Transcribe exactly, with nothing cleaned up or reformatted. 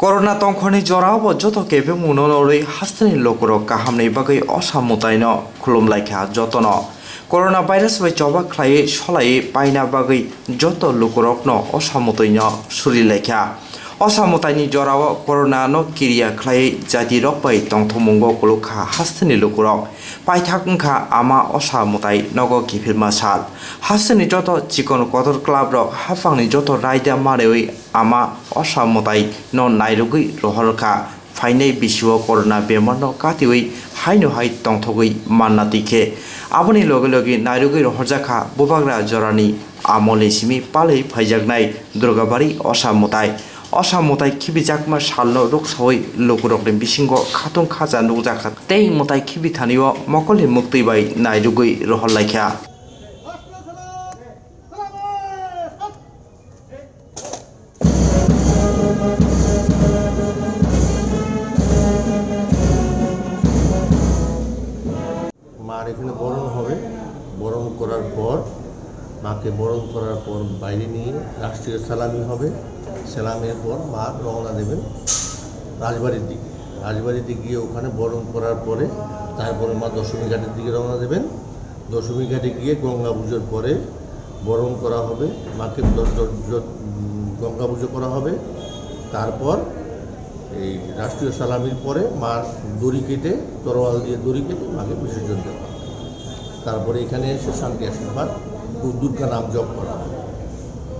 Corona tongkhorni jorao joto kebengmungno norwi hasteni lukurok kahamni bagwi osa mwtaino khulumlaikha jotono. Corona virus bai choba khlaiwi solaiwi paina bagwi joto lukurokno osa mwtaino surilaikha. Osa mwtaini jorao corona no kiriya khlaiwi jatirok bai tongthokmungo kulukha hasteni lukurok. Paithak wngkha ama osa mwtai nogo kiphilma sal. Hasteni joto chikon kotor club rok haphangni joto raida marewi ama osa mwtai no nairugwi rohorkha. Phainai bisio corona bemar no katiwi haino hai tongthogwi manna twi khe. Aboni loge loge nairugwi rohorjakha bubagra jorani amolni simi palwi phaijaknai Durgabari osa mwtai. Osa mwtai khibijakma salno ruksawi lukurokni bisingo khatung khacha nukjakha tei mwtai khibithanio mokolni muktwi bai nairugwi rohorlaikha. মার এখানে বরণ হবে। বরণ করার পর, মাকে বরণ করার পর বাইরে নিয়ে রাষ্ট্রীয় সালামি হবে। সালামির পর মা রওনা দেবেন রাজবাড়ির দিকে। রাজবাড়িতে গিয়ে ওখানে বরণ করার পরে তারপরে মা দশমী ঘাটের দিকে রওনা দেবেন। দশমী ঘাটে গিয়ে গঙ্গা পুজোর পরে বরণ করা হবে, মাকে দ-, দ-, দ-, উম, গঙ্গা পুজো করা হবে। তারপর এই রাষ্ট্রীয় সালামির পরে মার দড়ি কেটে, তরোয়াল দিয়ে দড়ি কেটে মাকে বিসর্জন দেওয়া হবে। তারপরে এখানে এসে শান্তি আশীর্বাদ ও দুর্গা নাম জপ করা হবে।